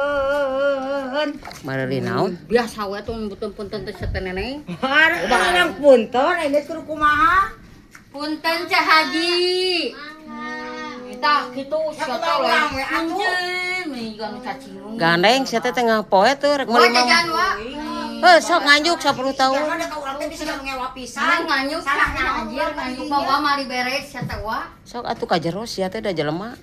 Punten. Mareli naon? Biasa we tuh nyebutkeun punten teh teh neneng. Orang punten, ini kudu kumaha? Punten Cah Haji. Tah kitu sia teh Urang we atuh. Punten, meni juga nu cacing. Gandeng sia teh tengah poe tuh rek Wah, meuli mah. jajan wa. Heuh, sok nganjuk 10 tahun. Jangan ada ka urang teh bisa ngewa pisan. Salah nganyuk Salah naon anjir urang nganyuk tadinya. mah wa mari beres sia teh wa. Sok atuh ka jero sia teh da jelema.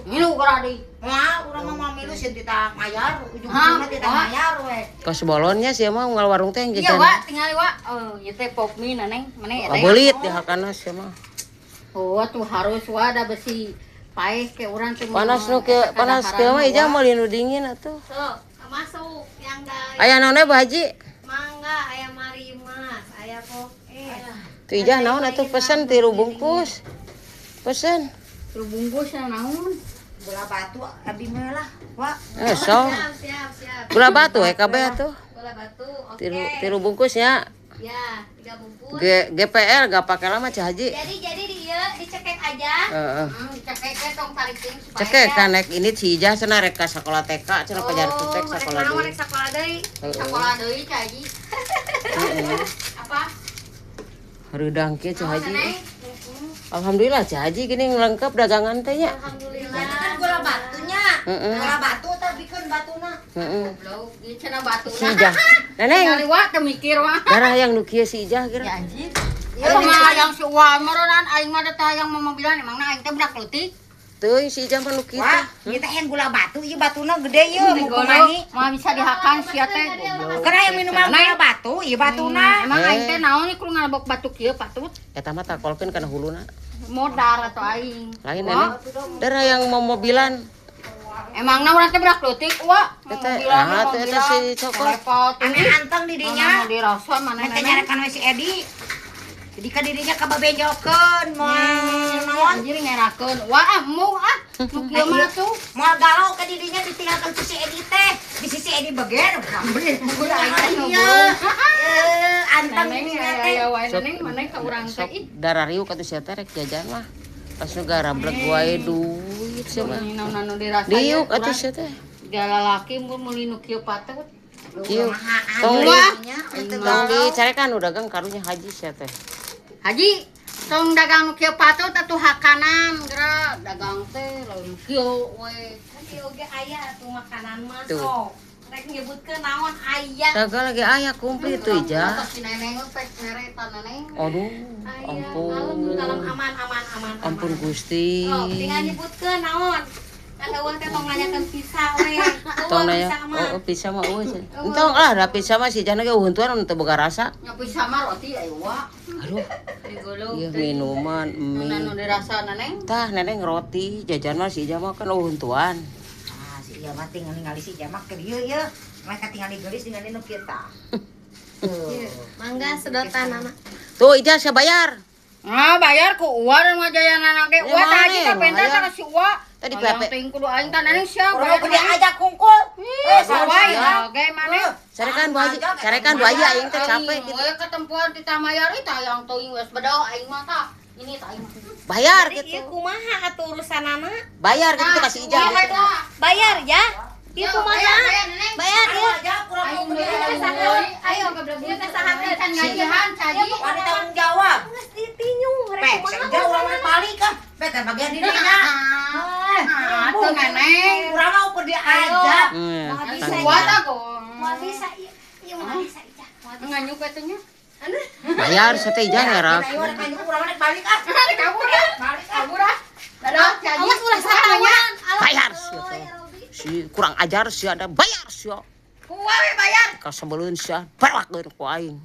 Ngilu geura deui. Moal urang mah moal milu sieun tita mayar, ujung-ujungna tita Hah? mayar we. Kos bolonnya sia mah unggal warung teh yang Iya jajan. wa, tinggal wa. Oh, ieu teh pop mie neneng, mana ya teh? Kabelit di hakana sia mah. Oh, tuh harus wa da besi paeh ke urang teh. Panas nu ke panas ke mah ijah meuli nu dingin atuh. Tuh, masuk yang dari Aya naon we, Bu Haji? Mangga, ayam marimas, ayam pop es. Tuh ijah naon atuh pesen tilu bungkus. Pesen. Tilu bungkus ya naon? Gula batu abi mah lah, wa. Eh, sok. Siap, siap, siap. Gula batu we kabeh atuh. Gula batu, oke. Tilu tilu bungkusnya. Ya, tiga bungkus. GPL gak pakai lama Cah Haji. Jadi di ieu dicekek aja. Heeh. Dicekek ge tong tarikin supaya. Cekek kan naik ini si Ijah cenah rek ka sekolah TK cenah pajar Oh, tutek rek sekolah naon, deui. rek sakola deui. Heeh. Sekolah deui Cah Haji. Heeh. Apa? Hareudang kieu Cah Haji. Neneng? Alhamdulillah Cah Haji gini lengkap dagangan teh nya. Alhamdulillah. Itu kan gula batunya. Heeh. Gula batu tah bikeun batuna. Heeh. Goblok, ieu cenah batu. Si Ijah. Neneng, Tinggal wa teu mikir wa. darah yang nu kieu si Ijah Ya kira. anjir. Eta mah yang si Uwa meureunan aing mah teh hayang momobilan emangna aing teh budak leutik. Teuing si Ijah mah nu kitu. Wah, ieu teh yang gula batu, ieu batuna gede ieu mau kumaha. Mah bisa dihakan sia teh goblok. Karena yang minuman gula batu, ieu batuna. Emang Eh. aing teh naon ieu kudu ngalebok batu kieu patut. Eta mah takolkeun kana huluna. Modar atau aing. Lain Wah, neneng. Darah yang momobilan. Emangna urang teh budak leutik wa. Eta, ah, tuh eta si cokot. Repot. Aneh anteng di dinya. Mana dirasa mana Mete neneng. nyarekan we si Edi. Jadi ka dirinya kababenjokeun moal naon. Anjir ngerakeun. Wah, ah, embung ah. Nu kieu mah tuh. Moal galau ka dirinya ditinggalkan ku si Edi teh. Di sisi Edi beger, ambil. Iya. Eh, anteng Neneng dirinya teh. aya wae neneng maneh ka urang teh Sok ih. darah riuk atuh sia teh rek jajan mah. Pas nu garablek wae duit sia mah. Naon anu dirasa. Diuk atuh sia teh. Dia lalaki mun meuli nu kieu patut. Diuk. Tong di Wah. tong dicarekan nu dagang karunya haji sia teh. Haji, tong dagang nu kieu patut atuh hakanan geura dagang teh lamun nu kieu we. Kan ieu oge aya atuh makanan mah Tuh. sok. Rek nyebutkeun naon aya. Dagang lagi aya komplit tuh Ijah. Atos si neneng pek mere ta neneng. Aduh, Aya, ampun. kalem, kalem aman aman aman. aman. Ampun Gusti. Oh, tinggal nyebutkeun naon. Kan eueuh teh tong nanyakeun pizza we. Tong Eueuh nanya, pizza mah. oh, oh pizza mah eueuh cenah. Entong lah, da pizza mah si Jana ge uhuntuan teu boga rasa. Nya bisa mah roti aya wa. Aduh, Digolong. ieu minuman Anu mie. dirasa neneng. Tah neneng roti, jajan mah si Ijah mah kan uhuntuan. Ah, si iya mah tinggal ningali si jamak ke dieu ieu. Mereka tinggal geulis ningali nu kieu tah. Tuh. Mangga sedotan anak. Tuh Ijah saya bayar. Ah, bayar ku uwa dan ngajayanan ge. Ya, Uwa tah haji mana, ka penta bayar. tah si uwa. Tadi Hayang PP. teuing kudu aing tah neneng sia Urang bayar mah kudu diajak kungkul. Eh, Sawa sawa ya, ge maneh. Carekan Bu Haji, carekan Bu Haji aing teh capek gitu. We ketempuan ti tamayar tah hayang teuing geus bedol aing mah tah. Ini tah aing. Bayar Jadi ieu gitu. kumaha atuh urusanana? Bayar gitu kasih Ijah gitu. Bayar ya. Ieu kumaha? Bayar, Neneng. Bayar ya. Aja kurang mau Aing kudu bayar. Ayo, ieu teh saha teh? Can gajihan caji. Wani tanggung jawab. Geus ditinyung rek Pek, kumaha saya urang mah balik ah. Pek teh bagian dirinya. Ah, tuh neneng. Urang mah ukur diajak. Hmm, Moal bisa tanggung Kuat jawab. aku. Moal bisa ieu. Ieu moal bisa Ijah. Moal bisa. Nganyuk eta nya. Bayar sia teh Ijah ngerak. Ayo urang nganyuk urang mah balik ah. Kabur ah. Balik ah. Kabur ah. Dadah, caji. Awas ulah satawan. Bayar sia teh. Si kurang ajar sia ada bayar sia. Kuat we bayar. Kasebeleun sia, barakeun ku aing.